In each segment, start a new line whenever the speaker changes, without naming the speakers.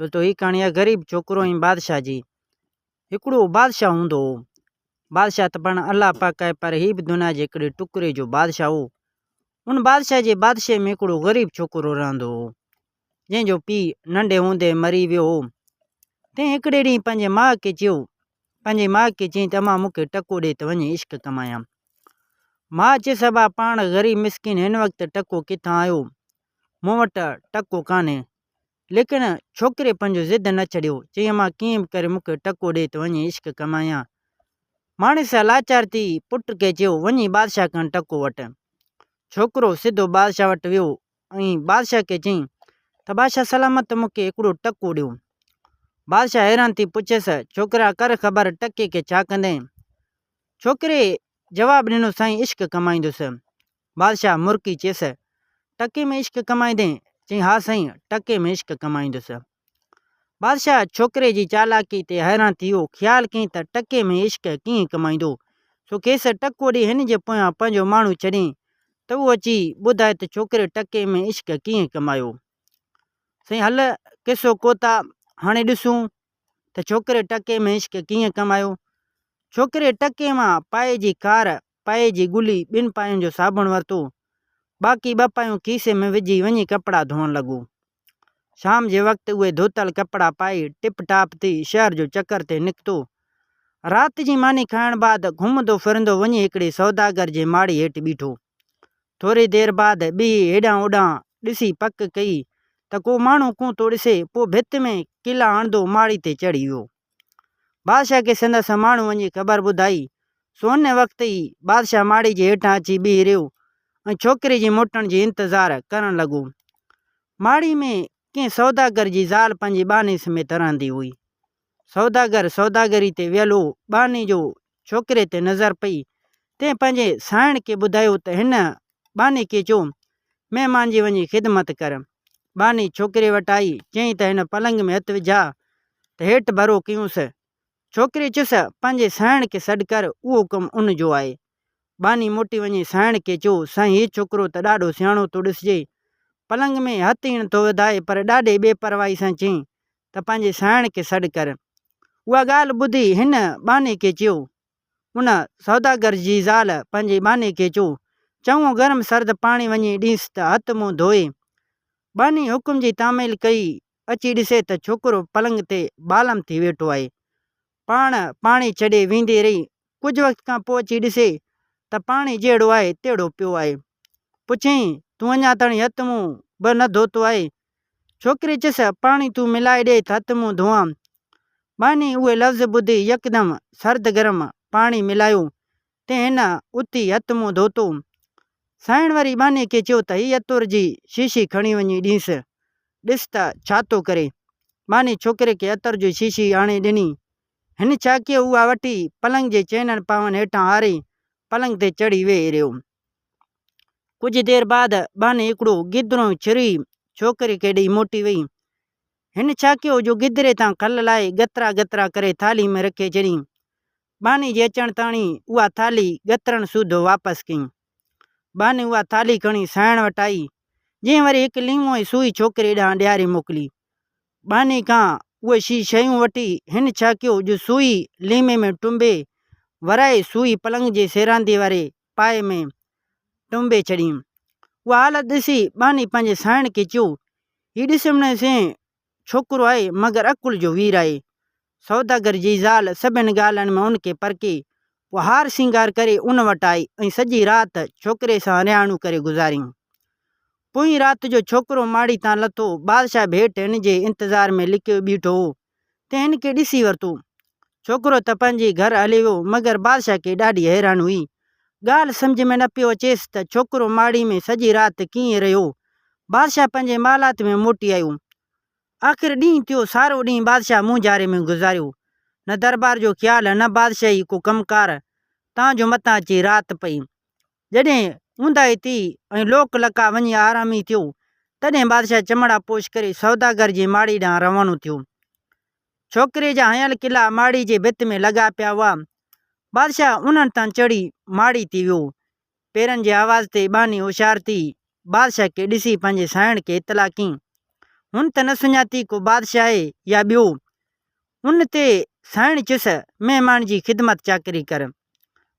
دوستو هي ڪهاڻي آهي غريب ڇوڪرو ۽ بادشاهه جي. هڪڙو بادشاهه هوندو هو. بادشاهه ته پاڻ الله پاڪ آهي پر هي به دنيا جي هڪڙي ٽڪري جو بادشاهه هو. ان بادشاهه جي بادشاهي ۾ هڪڙو غريب ڇوڪرو رهندو هو. جنهن جو پيء ننڍي هوندي مري ويو هو. تنهن هڪڙي ڏينهن پنهنجي ماء کي چيو، پنهنجي ماء کي چيائين ته امان مون کي ٽڪو ڏي ته وڃي عشق ڪمايان. ماء چيس ابا پاڻ غريب مسڪين هن وقت ٽڪو ڪٿان آيو؟ مون وٽ ٽڪو ڪانهي. ليڪن ڇوڪري پنهنجو ضد نه ڇڏيو، چيائين امان ڪيئن به ڪري مون کي ٽڪو ڏي ته وڃي عشق ڪمايان. ماڻس لاچار ٿي پٽ کي چيو، وڃي بادشاهه کان ٽڪو وٺ. ڇوڪرو سڌو بادشاهه وٽ ويو ۽ بادشاهه کي چيائين ته بادشاهه سلامت مون کي هڪڙو ٽڪو ڏيو. بادشاهه حيران ٿي پڇيس، ڇوڪرا ڪر خبر ٽڪي کي ڇا ڪندين؟ ڇوڪري جواب ڏنو سائين عشق ڪمائيندس. بادشاهه مرڪي چيس، ٽڪي ۾ عشق ڪمائيندين؟ چيائين، ها سائين، ٽڪي ۾ عشق ڪمائيندس. بادشاهه ڇوڪري جي چالاڪي تي حيران ٿي ويو. خيال ڪيائين ته ٽڪي ۾ عشق ڪيئن ڪمائيندو؟ سو کيس ٽڪو ڏئي هن جي پويان پنهنجو ماڻهو ڇڏيائين ته اهو اچي ٻڌائي ته ڇوڪري ٽڪي ۾ عشق ڪيئن ڪمايو. سائين هل قصو ڪوتا، هاڻي ڏسون ته ڇوڪري ٽڪي ۾ عشق ڪيئن ڪمايو. ڇوڪري ٽڪي مان پائي جي کار پائي جي گلي ٻن پاين جو صابڻ ورتو، باقي ٻه پايون کيسي ۾ وجهي وڃي ڪپڙا ڌوئڻ لڳو. شام جي وقت اهي ڌوتل ڪپڙا پائي ٽپ ٽاپ ٿي شهر جو چڪر تي نڪتو. رات جي ماني کائڻ بعد گهمندو ڦرندو وڃي هڪڙي سوداگر جي ماڙي هيٺ بيٺو. ٿوري دير بعد بيهي هيڏانهن هوڏانهن ڏسي پڪ ڪئي ته ڪو ماڻهو ڪونه ٿو ڏسي، پوء ڀت ۾ ڪلا هڻندو ماڙي تي چڙهي ويو. بادشاهه کي سندس ماڻهو وڃي خبر ٻڌائي، سو ان وقت ئي بادشاهه ماڙي جي هيٺان اچي بيهي رهيو ۽ ڇوڪري جي موٽڻ جي انتظار ڪرڻ لڳو. ماڙي ۾ ڪنهن سوداگر جي زال پنهنجي ٻانهي سميت رهندي هئي. سوداگر سوداگري تي ويل هو، ٻانهي جو ڇوڪري تي نظر پئي، تنهن پنهنجي سانئڻ کي ٻڌايو ته هن ٻانهي کي چئو، مهمان جي وڃي خدمت ڪر. ٻانهي ڇوڪري وٽ آئي، چيائين ته هن پلنگ ۾ هٿ وجهاء ته هيٺ ڀرو ڪيونس. ڇوڪري چيس، پنهنجي سانئڻ کي سڏ ڪر، اهو ڪم ان جو آهي. ٻانهي موٽي وڃي سانئڻ کي چيو، سائين هي ڇوڪرو ته ڏاڍو سياڻو ٿو ڏسجي. پلنگ ۾ هٿ ئي نه ٿو وڌائي پر ڏاڍي بي پرواهي سان چيائين ته پنهنجي سانئڻ کي سڏ ڪر. اها ڳالهه ٻڌي هن ٻانهي کي چيو. ان سوداگر جي زال پنهنجي ٻانهي کي چيو، چڱو گرم سرد پاڻي وڃي ڏينس ته هٿ منهن ڌوئي. ٻانهي حڪم جي تعميل ڪئي. اچي ڏسي ته ڇوڪرو پلنگ تي بالم ٿي ويٺو آهي. پاڻ پاڻي ڇڏي ويندي رهي. ڪجهه وقت کان پوء اچي ڏسي ته پاڻي جهڙو آهي تهڙو پيو آهي. پڇيائين، تون اڃا تائين هٿ منهن به نه ڌوتو آهي؟ ڇوڪري چيس، پاڻي تون ملائي ڏي ته هٿ منهن ڌوئان. ٻانهي اهي لفظ ٻڌي يڪدم سرد گرم پاڻي ملايو، تنهن هن اٿي هٿ منهن ڌوتو. سائڻ وري ٻانهي کي چيو ته هي عطر جي شيشي کڻي وڃي ڏينس، ڏس ته ڇا ٿو ڪري. ٻانهي ڇوڪري کي عطر جي شيشي آڻي ڏني. هن ڇا ڪيو، اها وٺي پلنگ جي چئنن پاون هيٺان هاري پلنگ تي چڙهي ويهي رهيو. ڪجهه دير بعد ٻانهي هڪڙو گدرو ڇري ڇوڪري کي ڏئي موٽي وئي. هن ڇا ڪيو جو گدري تان کل لاهي ڳترا ڳترا ڪري ٿالهي ۾ رکي ڇڏي. ٻانهي جي اچڻ تاڻي اها ٿالهي ڳترن سوڌو واپس ڪئي. ٻانهي اها ٿالهي کڻي سائڻ وٽ آئي، جنهن وري هڪ ليمو ۽ سوئي ڇوڪري ڏانهن ڏياري موڪلي. ٻانهي کان اهي شي شيون وٺي هن ڇا ڪيو جو سوئي ليمي ۾ ٽنبي ورائي سوئي پلنگ جي سيراندي واري پائي ۾ ٽنبي ڇڏيم. اها حالت ڏسي ٻانهي پنهنجي سائڻ کي چيو، هي ڏسڻ ۾ سين ڇوڪرو آهي، مگر عقل جو وير آهي. سوداگر جي زال سڀن ڳالهن ۾ ان کي پرکي، پوء هار سينگار ڪري ان وٽ آئي ۽ سڄي رات ڇوڪري سان رهاڻيون ڪري گذاريائين. پوئين رات جو ڇوڪرو ماڙي تان لٿو، بادشاهه به هيٺ هن جي انتظار ۾ لڪيو بيٺو هو. تنهن هن کي ڏسي ورتو. ڇوڪرو ته پنهنجي گهر هلي ويو، مگر بادشاهه کي ڏاڍي حيران هئي. ڳالهه سمجهه ۾ نه پيو اچيس ته ڇوڪرو ماڙي ۾ سڄي رات ڪيئن رهيو. بادشاهه پنهنجي محلات ۾ موٽي آيو. آخر ڏينهن ٿيو، سارو ڏينهن بادشاهه مونجهاري ۾ گذاريو. نه دربار جو خيال، نه بادشاهي ڪو ڪم ڪار، تان جو متان اچي رات پئي. جڏهن اونداهي ٿي ۽ لوڪ لقاء وڃي آرامي ٿيو، تڏهن بادشاهه چمڙا پوش ڪري سوداگر جي ماڙي ڏانهن روانو ٿيو. ڇوڪري جا هنيل ڪلا ماڙي جي ڀت ۾ لڳا پيا هئا. بادشاهه انهن تان چڙهي ماڙي تي ويو. پيرن جي آواز تي ٻانهي هوشيار ٿي بادشاهه کي ڏسي پنهنجي سانئڻ کي اطلاع ڪيائين. هن ته نه سڃاتي ڪو بادشاهه آهي يا ٻيو. ان تي سائڻ چيس، مهمان جي خدمت چاڪري ڪر.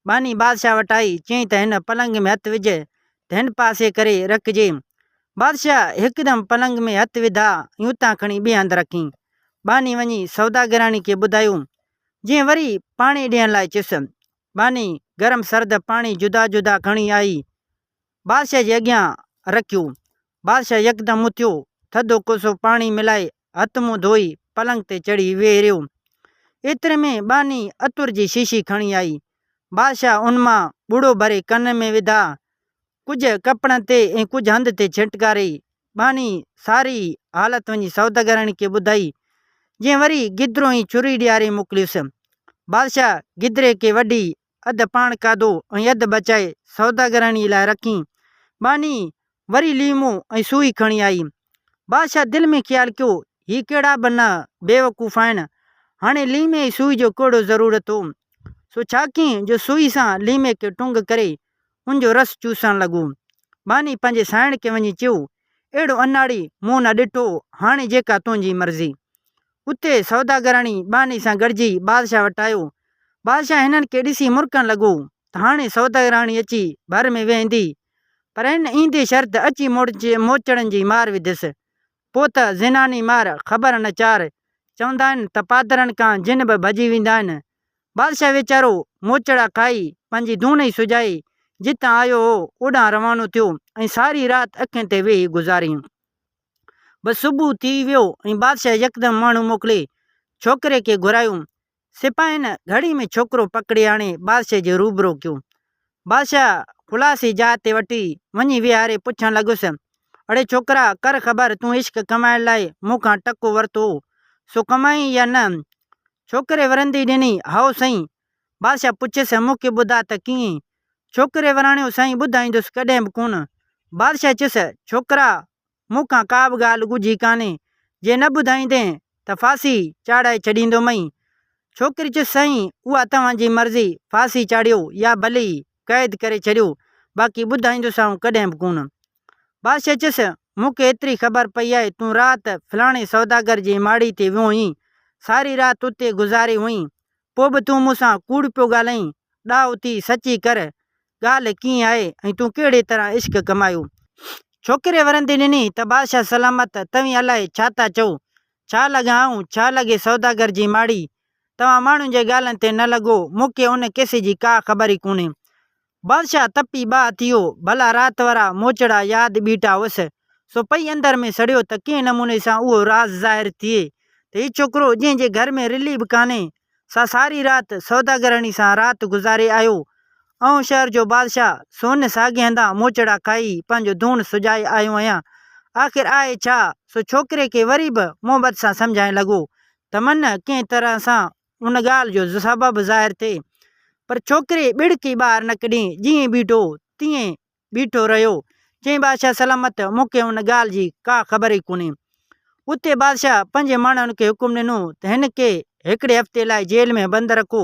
ٻانهي بادشاهه وٽ آئي، چيائين ته هن پلنگ ۾ هٿ وجهه ته هن پاسي ڪري رکجي. بادشاهه هڪدم پلنگ ۾ هٿ وڌا ۽ اتان کڻي ٻئي هنڌ رکين. ٻانهي وڃي سوداگراڻي کي ٻڌايو، جنهن وري پاڻي ڏيڻ لاء چيس. ٻانهي گرم سرد پاڻي جدا جدا کڻي آئي. بادشاهه جي اڳيان رکيو. بادشاهه يڪدم اٿيو، ٿڌو ڪوسو پاڻي ملائي هٿ منهن ڌوئي پلنگ تي چڙهي ويهي رهيو. ايتري ۾ ٻانهي عطر جي شيشي کڻي آئي. بادشاهه ان مان ٻڙو ڀري ڪن ۾ وڌا، ڪجهه ڪپڙن تي ۽ ڪجهه هنڌ تي ڇڻٽڪاري. ٻانهي ساري حالت وڃي سوداگراڻي کي ٻڌائي، جنهن وري گدرو ۽ ڇري ڏياري موڪليس. بادشاهه گدري کي وڍي اڌ پاڻ کاڌو ۽ اڌ بچائي سوداگراڻيء لاء رکين. ٻانهي وري ليمو ۽ سوئي کڻي آئي. بادشاهه دل ۾ خيال ڪيو، هي ڪهڙا به نه بيوقوف آهن، هاڻي ليمي ۽ سوئي جو ڪهڙو ضرورت هو؟ سو ڇا ڪيائين جو سوئي سان ليمي کي ٽنگ ڪري ان جو رس چوسڻ لڳو. ٻانهي پنهنجي سائڻ کي وڃي چيو، اهڙو اناڙي مون نه ڏٺو، هاڻي جيڪا تنهنجي مرضي. اتي سوداگراڻي ٻانهي سان گڏجي بادشاهه وٽ آيو. بادشاهه هنن کي ڏسي مرڪڻ لڳو ته هاڻي سوداگراڻي اچي ڀر ۾ ويهندي. پر هن ايندي شرط اچي موچڙن جي مار وڌس. پوء ته زناني مار، خبر نه چار. چوندا آهن ته پادرن کان جن به ڀڄي ويندا آهن. بادشاهه ويچارو موچڙا کائي پنهنجي دون ئي سجائي جتان آيو هو اوڏانهن روانو ٿيو ۽ ساري رات اکين تي ويهي گذاريائين. بس صبح ٿي ويو ۽ بادشاهه يڪدم ماڻهو موڪلي ڇوڪري کي گهرايو. سپاهين گهڙي ۾ ڇوڪرو پڪڙي آڻي بادشاهه جي روبرو ڪيو. بادشاهه خلاصي جاء تي وٺي وڃي ويهاري پڇڻ لڳس، اڙي ڇوڪرا ڪر خبر تون عشق ڪمائڻ لاء مون کان ٽڪو ورتو هو، سو ڪمايئي يا نه؟ ڇوڪري ورندي ڏني، هائو سائين. بادشاهه پڇيس، مون کي ٻڌاء ته ڪيئن؟ ڇوڪري وراڻيو، سائين ٻڌائيندس ڪڏهن به ڪونه. بادشاهه چيس، ڇوڪرا! مون کان ڪا به ڳالهه ڳجهي ڪانهي، جي نه ٻڌائيندين ته ڦاسي چاڙهائي ڇڏيندومئين. ڇوڪري چيس، سائين اها توهان جي مرضي، ڦاسي چاڙهيو يا ڀلي قيد ڪري ڇڏيو، باقي ٻڌائيندس آئون ڪڏهن به ڪونه. بادشاهه چيس، مون کي ايتري خبر پئي آهي، تون رات فلاڻي سوداگر جي ماڙي تي ويو هئين، ساري رات اتي گذاري هئين، پوء به تون مون سان ڪوڙ پيو ڳالهائين، ڏاهو ٿي سچي ڪر، ڳالهه ڪيئن آهي ۽ تون ڪهڙي طرح عشق ڪمايو؟ ڇوڪري ورندي ڏني ته بادشاهه سلامت، توهين الائي ڇا ٿا چئو؟ ڇا لڳان آئون، ڇا لڳي سوداگر جي ماڙي؟ توهان ماڻهن جي ڳالهين تي نه لڳو، مون کي ان قصي جي ڪا خبر ئي ڪونهي. بادشاهه تپي باهه ٿيو، ڀلا رات وارا موچڙا ياد ٻيٽا هئس، سو پئي اندر ۾ سڙيو ته ڪنهن نموني سان اهو راز ظاهر ٿئي ته هي ڇوڪرو جنهن جي گهر ۾ رلي به ڪانهي، سا ساري رات سوداگرڻي سان رات گذاري آيو. آئون شهر جو بادشاهه، سون ساڳي هنڌان موچڙا کائي پنهنجو ڌوڻ سجائي آيو آهيان. آخر آهي ڇا؟ سو ڇوڪري کي وري به محبت سان سمجهائڻ لڳو ته من ڪنهن طرح سان ان ڳالهه جو سبب ظاهر ٿئي. پر ڇوڪري ٻڙڪي ٻاهر نه ڪڍي، جيئن بيٺو تيئن بيٺو رهيو. چيائين بادشاهه سلامت، مون کي ان ڳالهه جي ڪا خبر ئي ڪونهي. اتي بادشاهه پنهنجي ماڻهن کي حڪم ڏنو ته هن کي هڪڙي هفتي لاء جيل ۾ بند رکو.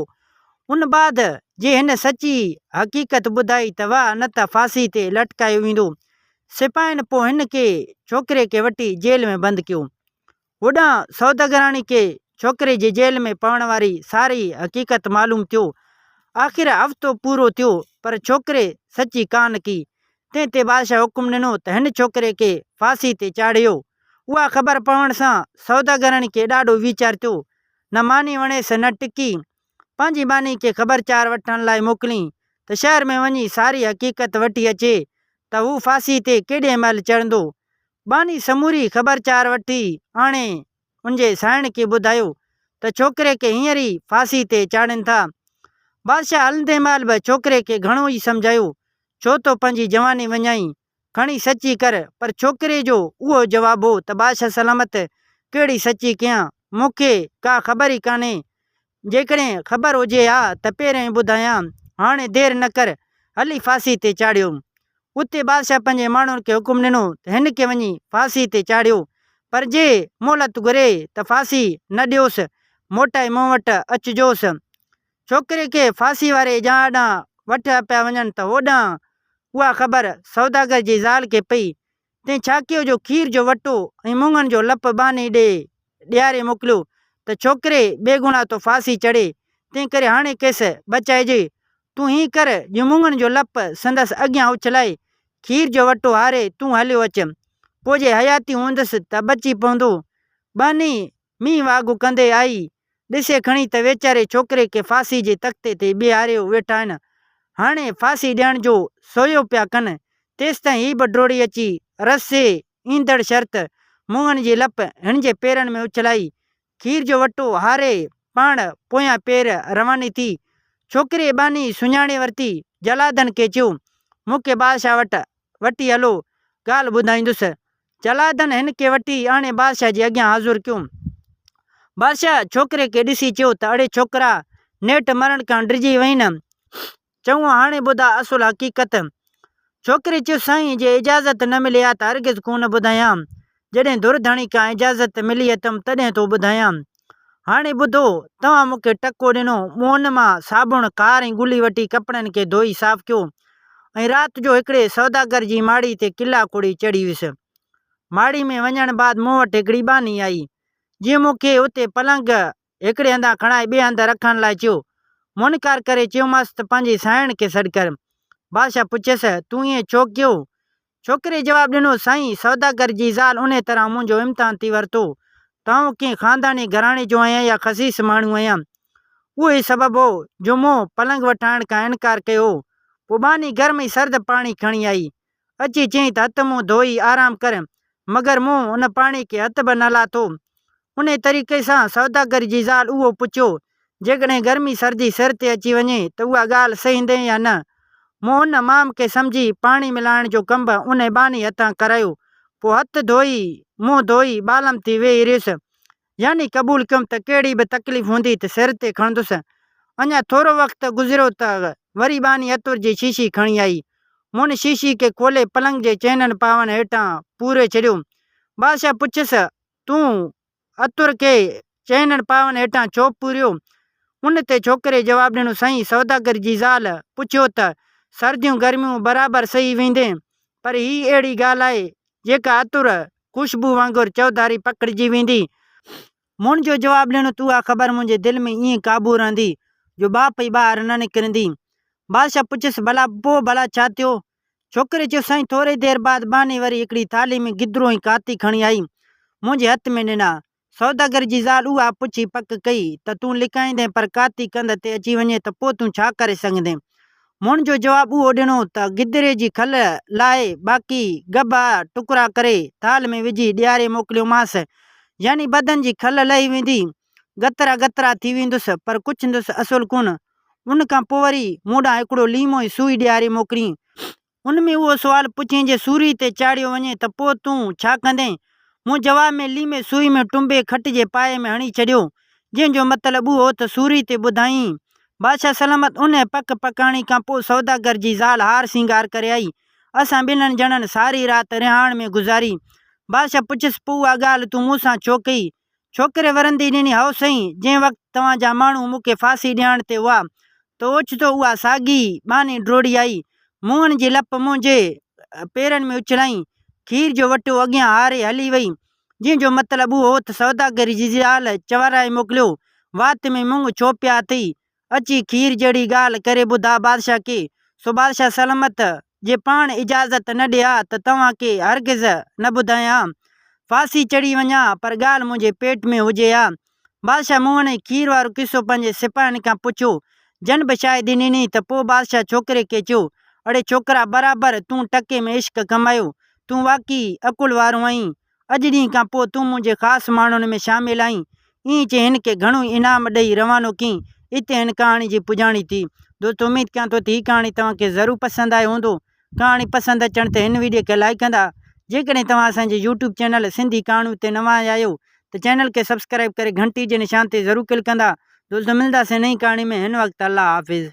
ان بعد جي هن سچي حقيقت ٻڌائي ته واهه نه ته ڦاسي تي لٽڪايو ويندو. سپاهين پوء هن کي ڇوڪري کي وٺي جيل ۾ بند ڪيو. هوڏانهن سوداگراڻي کي ڇوڪري جي جيل ۾ پوڻ واري ساري حقيقت معلوم ٿيو. آخر هفتو پورو ٿيو پر ڇوڪري سچي ڪانه ڪئي. تنهن تي بادشاهه حڪم ڏنو ته هن ڇوڪري کي ڦاسي تي چاڙهيو. اها خبر پوڻ سان سوداگراڻي کي ڏاڍو ويچار ٿيو. نه ماني وڻيس نه ٽڪي. پنهنجي ٻانهي کي خبرچار وٺڻ لاء موڪلين ته شهر ۾ وڃي ساري حقيقت وٺي اچي ته هو ڦاسي تي ڪيڏي مهل چڙهندو. ٻانهي سموري خبر چار وٺي آڻي ان جي سائڻ کي ٻڌايو ته ڇوڪري کي هينئر ئي ڦاسي تي چاڙهين ٿا. بادشاهه هلندي مهل به ڇوڪري کي گهڻو ئي سمجهايو، ڇو ٿو پنهنجي جواني وڃائين، کڻي سچي ڪر، پر ڇوڪري جو اهو جواب هو ته بادشاهه سلامت ڪهڙي سچي ڪيان، مون کي ڪا خبر ئي ڪانهي، جيڪڏهن خبر هجي ها ته پهريائين ٻڌايان، هاڻي دير نه ڪر، هلي ڦاسي تي چاڙهيو. اتي بادشاهه پنهنجي ماڻهن کي حڪم ڏنو ته هن کي وڃي ڦاسي تي چاڙهيو، پر جي مهلت گهري ته ڦاسي نه ڏيوس، موٽائي مون وٽ اچجوس. ڇوڪري کي ڦاسي واري جاء ڏانهن وٺيا پيا وڃن ته هوڏانهن اها خبر سوداگر جي زال کي پئي. تنهن ڇا ڪيو جو کير جو وٽو ۽ مڱن جو لپ ٻانهي ڏي ڏياري موڪليو ته ڇوڪري بيگناهه تو ڦاسي چڙهي، تنهن ڪري هاڻي کيس بچائجي. تون هيئن ڪر جو مڱن جو لپ سندس اڳيان اڇلائي، کير جو وٽو هاري تون هليو اچ. پوء جي حياتي هوندس ته بچي پوندو. ٻانهي مينهن واڳون ڪندي آئي، ڏسي کڻي ته ويچاري ڇوڪري کي ڦاسي جي تختي تي بيهاريو ويٺا آهن. هاڻي ڦاسي ڏيڻ جو سويو پيا ڪن. تيستائين هي به ڊوڙي اچي رسي ايندڙ شرط منهن جي لپ هن جي پيرن ۾ اڇلائي، کير جو وٽو هاري پاڻ پويان پير رواني ٿي. ڇوڪري ٻانهي سڃاڻي ورتي. جلادن کي چيو، مون کي بادشاهه وٽ وٺي هلو، ڳالهه ٻڌائيندس. جلادن هن کي وٺي آڻي بادشاهه جي اڳيان حاضر ڪيو. بادشاهه ڇوڪري کي ڏسي چيو ته اڙي ڇوڪرا، نيٺ مرڻ کان ڊڄي وئين نه؟ چڱو هاڻي ٻڌاء اصل حقيقت. ڇوڪري چيو سائين جي اجازت نه ملي ها ته هرگز ڪونه ٻڌايان. جڏهن ڌر ڌڻي کان اجازت ملي اٿم تڏهن ٿو ٻڌايان. هاڻي ٻڌو، توهان مون کي ٽڪو ڏنو، مون ان مان صابڻ، کار ۽ گلي وٺي ڪپڙن کي ڌوئي صاف ڪيو ۽ رات جو هڪڙي سوداگر جي ماڙي تي قلعا کوڙي چڙهي ويس. ماڙي ۾ وڃڻ بعد مون وٽ هڪڙي ٻانهي آئي، جنهن مون کي اتي پلنگ هڪڙي هنڌان کڻائي ٻئي هنڌ رکڻ لاء چيو. مون انڪار ڪري چيومانس ته پنهنجي سانئڻ کي سڏ ڪر. بادشاهه پڇيس، تون ائين ڇو ڪيو؟ ڇوڪري جواب ڏنو، سائين، سوداگر جي زال انهيء طرح منهنجو امتحان ٿي ورتو ته آئون ڪنهن خانداني گهراڻي جو آهيان يا خسيس ماڻهو آهيان. اهو ئي سبب هو جو مون پلنگ وٺائڻ کان انڪار ڪيو هو. پوء ٻانهي گرم ۽ سرد پاڻي کڻي آئي. اچي چيائين ته هٿ منهن ڌوئي آرام ڪر. مگر مون ان پاڻي کي هٿ به نه لاٿو. انهيء طريقي سان سوداگر جي زال اهو پڇيو، جيڪڏهن گرمي سردي سر تي اچي وڃي ته اها ڳالهه سهيندين يا نه؟ مون ان مام کي سمجهي پاڻي ملائڻ جو ڪم به انهيء ٻانهي هٿان ڪرايو. پوء هٿ ڌوئي، منهن ڌوئي ٻالم ٿي ويهي رهيس. يعني قبول ڪيم ته ڪهڙي به تڪليف هوندي ته سر تي کڻندس. اڃا ٿورو وقت گذريو ته وري ٻانهي عطر جي شيشي کڻي آئي. مون ان شيشي کي کولي پلنگ جي چئنن پاون هيٺان پوري ڇڏيو. بادشاهه پڇيس، تون عطر کي چئنن پاون هيٺان ڇو پوريو؟ ان تي ڇوڪري جواب ڏنو، سائين سوداگر جي زال پڇيو ته سرديون گرميون برابر سهي ويندين، پر هي اهڙي ڳالهه آهي جيڪا عطر خوشبو وانگر چوڌاري پکڙجي ويندي. مون جو جواب ڏنو ته اها خبر منهنجي دل ۾ ائين قابو رهندي جو ٻاڦ ئي ٻاهر نه نڪرندي. بادشاهه پڇيس، ڀلا پوء ڀلا ڇا ٿيو؟ ڇوڪري چيو، سائين ٿوري دير بعد ٻانهي وري هڪڙي ٿالهي ۾ گدرو ۽ ڪاتي کڻي آئي، منهنجي هٿ ۾ ڏنا. سوداگر جي زال اها پڇي پڪ ڪئي ته تون لڪائيندين پر ڪاتي ڪنڌ تي اچي وڃي ته پوء تون ڇا ڪري سگهندين؟ مون جو جواب اهو ڏنو ته گدري جي کل لاهي باقي ڳڀا ٽڪرا ڪري ٿالهه ۾ وجهي ڏياري موڪليومانس يعني بدن جي کل لهي ويندي، ڳترا ڳترا ٿي ويندس پر ڪڇندس اصل ڪونه. ان کان پوء وري مون ڏانهن هڪڙو ليمو ۽ سوئي ڏياري موڪليائين. ان ۾ اهو سوال پڇين جي سوري تي چاڙهيو وڃي ته پوء تون ڇا ڪندين؟ مون جواب ۾ ليمي سوئي ۾ ٽنبي کٽ جي پائي ۾ هڻي ڇڏيو، جنهن جو مطلب اهو هو ته سوري تي ٻڌائين. بادشاهه سلامت انهيء پڪ پڪاڻي کان پوء سوداگر جي زال هار سينگار ڪري آئي. اسان ٻنهن ڄڻن ساري رات رهاڻ ۾ گذاري. بادشاهه پڇيس، پوء اها ڳالهه تون مون سان ڇو ڪئي؟ ڇوڪري ورندي ڏني، هائو سائين، جنهن وقت توهان جا ماڻهو مون کي ڦاسي ڏيڻ تي هئا ته اوچتو اها ساڳي ٻانهي ڊوڙي آئي. منهن جي لپ منهنجي پيرن ۾ اڇلائين، کير جو وٽو اڳيان هاري هلي وئي، جنهن جو مطلب اهو هو ته سوداگر جي زال چورائي موڪليو، وات ۾ مڱ ڇو پيا اٿئي؟ اچي کير جهڙي ڳالهه ڪري ٻڌاء بادشاهه کي. سو بادشاهه سلامت جي پاڻ اجازت نه ڏي ها ته توهان کي هرگز نه ٻڌايان ها. ڦاسي چڙهي وڃان ها پر ڳالهه منهنجي پيٽ ۾ هجي ها. بادشاهه موهن ۽ کير وارو قصو پنهنجي سپاهين کان پڇيو، جن به شاهدي ڏني ته پوء بادشاهه ڇوڪري کي چيو، اڙي ڇوڪرا برابر تون ٽڪي ۾ عشق ڪمايو، تون واقعي عقل وارو آهين. اڄ ڏينهن کان پوء تون منهنجي خاص ماڻهن ۾ شامل آهين. ائين چئي هن کي گهڻو ئي انعام ڏئي روانو ڪيائين. اتي هن ڪهاڻي جي پڄاڻي ٿي. دوستو اميد ڪيان ٿو ته هي ڪهاڻي توهان کي ضرور پسند آئي هوندو. ڪهاڻي پسند اچڻ تي هن ويڊيو کي لائيڪ ڪندا. جيڪڏهن توهان اسان جي يوٽيوب چينل سنڌي ڪهاڻيون تي نوان آيا آهيو ته چينل کي سبسڪرائيب ڪري گهنٽي جي نشان تي ضرور ڪلڪ ڪندا. دوستو ملنداسين نئين ڪهاڻي ۾ هن وقت الله حافظ.